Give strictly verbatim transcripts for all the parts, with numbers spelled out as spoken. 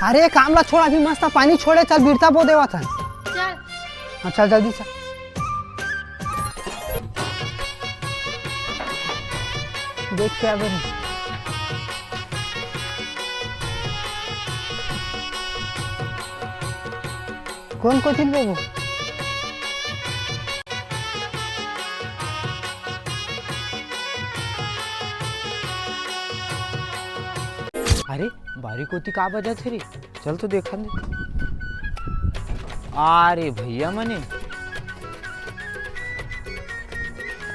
अरे काम ला छोड़, अभी मस्त पानी छोड़े, चल बिरता बो देवत हन। चल। हाँ चल जल्दी चल। देख के आबे रे। कोन कोचिल बोबो? अरे, बारी कोती का बजत हे रे? चल तो देखन दे। अरे भैया मने,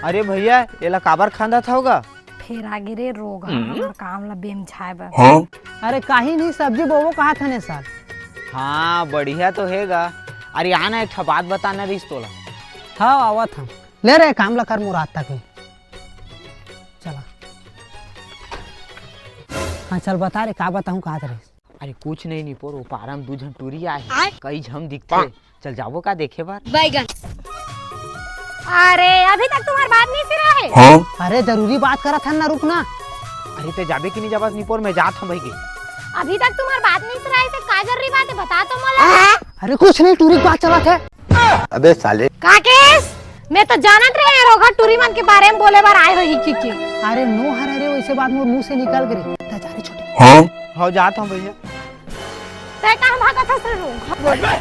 अरे भैया, एला काबर खांदा था होगा? फेर आगे रे रोग ह, हमर काम ला बेमझाए बर। अरे काहीं नहीं, सब्जी बोबो कहा था ने साल। हाँ, बढ़िया तो हेगा। अरे आना, एक ठा बात बताना रहीस तोला। हाँ, आवत हम। ले रे, काम ला कर, मोर आत तक नहीं। चला। हाँ, चल बता रे, का बताऊँ, कहा था रे? अरे कुछ नहीं निपोर, वो पारा म दू झन टूरी आए हे, कई झम दिखथे। चल जाबो का देखे बर? बैगन। अरे अभी तक तुम्हार बात नहीं सिरा है? अरे जरूरी बात करत हन ना, रुक ना। अरे ते जाबे कि नहीं जाबस निपोर, मैं जात हूँ भाई के। अभी तक तुम्हार बात नहीं सिरा है, इसे का जरूरी बात है, बता तो मोला। अरे कुछ नहीं, टूरी के बात चलत है। अबे साले। का केस? मैं तो जानत रहे रोगहा टूरी मन के बारे में बोले बर आए हो ही की की। अरे नो हर, अरे वैसे बात मोर मुंह से निकल गई। ता जा रे छोटे। हाँ जात हूँ भैया। तै कहाँ भागत हस रे रोगहा?